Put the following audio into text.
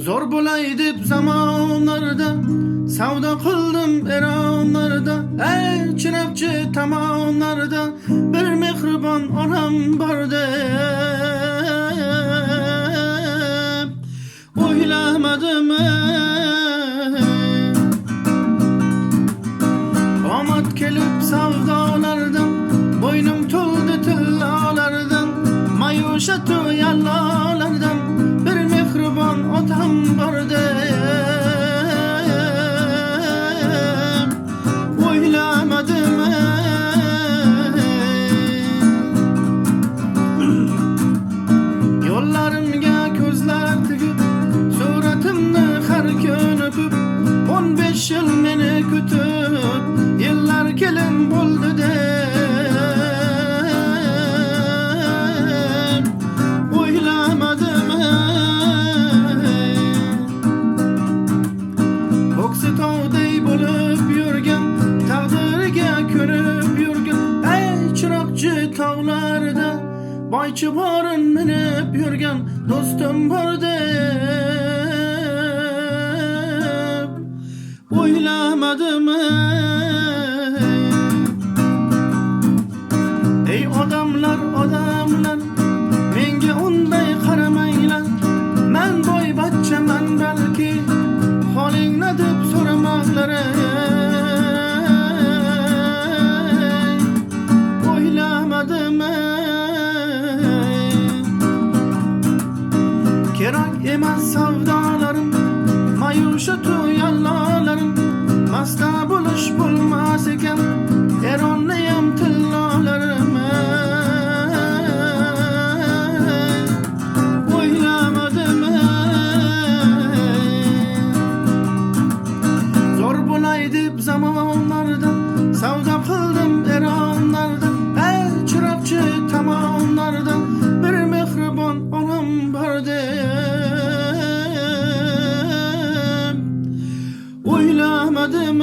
Zo'r bo'lay deb zamonlarda savdo qildim Eronlarda, ey chiroqchi tomonlarda bir mehribon onam bor deb o'ylamadim. Omad kelib savdolardan, bo'ynim to'ldi tillolardan, mayushatu yallolardan bir mehribon otam bor deb o'ylamadim. Yo'llarimga ko'zlar tigib, suratimni har kun o'pib, 15 yil meni kutib, yillar kelin bo'ldi deb o'ylamadim. Ko'ksi tog'day bo'lib yurgan, taqdiriga ko'nib yurgan, ey chiroqchi tog'larda boychi borin minib yurgan do'stim bor deb o'ylamadim. Ey odamlar, odamlar, menga unday qaramanglar, man boyvachchaman balki, holingni deb so'ramanglar. O'ylamadim. Kerak emas savdolarim, mayushatu yallolarim, masta bo'lish bo'lmas ekan, Eronniyam tillolarim. O'ylamadim. Zo'r bo'lay deb zamonlarda savdo qildim Eronlarda, ey chiroqchi tomonlarda bir mehribon onam bor deb o'ylamadim.